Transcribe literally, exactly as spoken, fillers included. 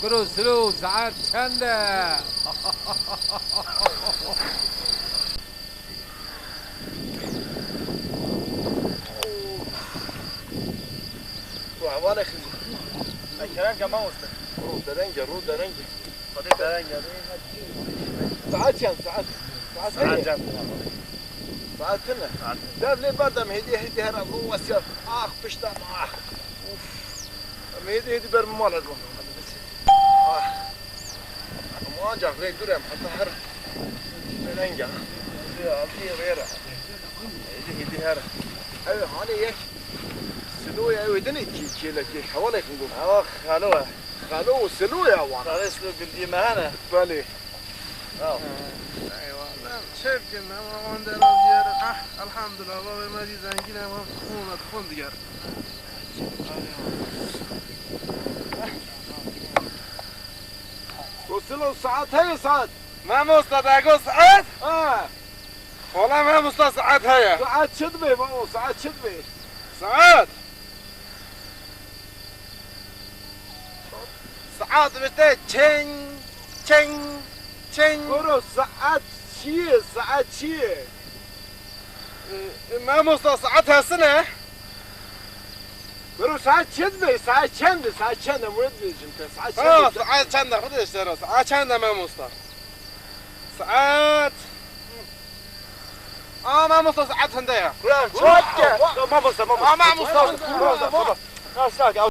Kuro Silo, saet çend e? Û hevalê xizî. Ay, kerem ke mamoste. Ro dereng e, ro dereng e. Xwedê dereng e. Saet çend, saet? Saet Saet heye? Çend tine xwedê? Saet tine? Saet tine. Dev lê berdem hêdî, hêdî here, ro wesiyat. Ax, pişta me, ax. Uf. Em hêdî, hêdî ber min mal ez bim. Ah. Em ancak rê dur em, heta her dereng e. Hêdî, hêdî rê re. Hêdî, hêdî here. Ew hanê yek Silo ye, ew dinê kî, kêlekê, hevalê xingo. Ewa Xalo e. Xalo û Silo ya wan. Xalo Silo gundiyê me hene. Belê. Sağ ol. Eyvallah. Çevkin, ama on deraz yer. Ah, elhamdülillah, bavê me dî zengîn e, em xûn, xûn diger. Silo, saet heye, saet? Mamosta, te got saet? Ha. Wala mamosta, saet heye. Saet çi dibe, mamo, saet çi dibe? Saet? Saet bişte çeng, çeng, çeng. Kuro, saet çi ye, saet çi ye? E, e, mamosta, saet hesine. Kuro, saet çend be, saet çend e, saet çend e, em wê dibêjin te, saet çend e? Ha, saet çend e, xwedê ji te re, saet çend e, mamosta? Saet. Aa, mamosta, saet hinde ye. Kuro, çak e. Mamosta, mamosta. Aa, mamosta. Mamosta, mamosta.